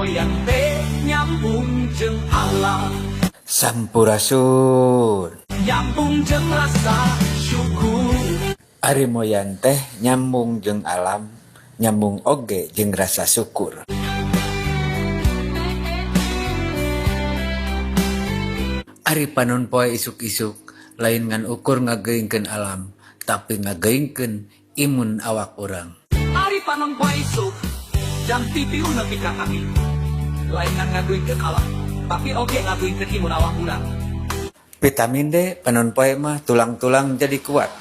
Moyan teh nyambung jeung alam. Sampurasun. Nyambung jeung rasa syukur. Ari moyan teh nyambung jeung alam, nyambung oge jeung rasa syukur. Ari panon poe isuk-isuk lain ngan ukur ngageuingkeun alam, tapi ngageuingkeun imun awak urang. Ari panon poe isuk jam 3 nepi ka kami lain ngan ngageuingkeun alam, tapi oge ngageuingkeun imun awak urang. Vitamin D panon poe mah tulang-tulang jadi kuat,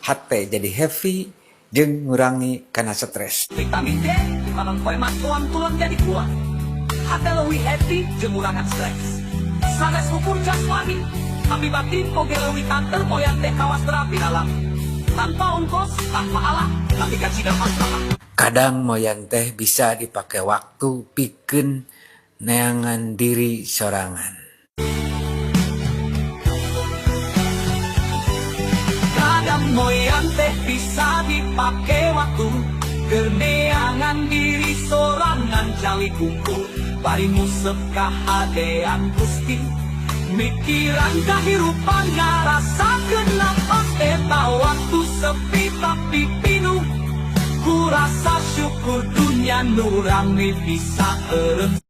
hate jadi happy, jeung ngurangi kana stres. Vitamin D panon poe mah tulang-tulang jadi kuat, hate leuwih happy jeung ngurangan stres. Sanes ukur jasmani, tapi batin oge leuwih kanter. Moyan teh kawas terapi alam, tanpa ongkos, tanpa alat, tapi kacida masalah. Kadang moyan teh bisa dipake waktu pikeun neangan diri sorangan. Kadang moyan teh bisa dipake waktu keur neangan diri sorangan. Cali kumpul bari ngusep kahadean Gusti, mikiran kahirupan ngarasakeun napas. Eta waktu sepi tapi pinuh ku rasa syukur, dunya nu rame bisa eureun.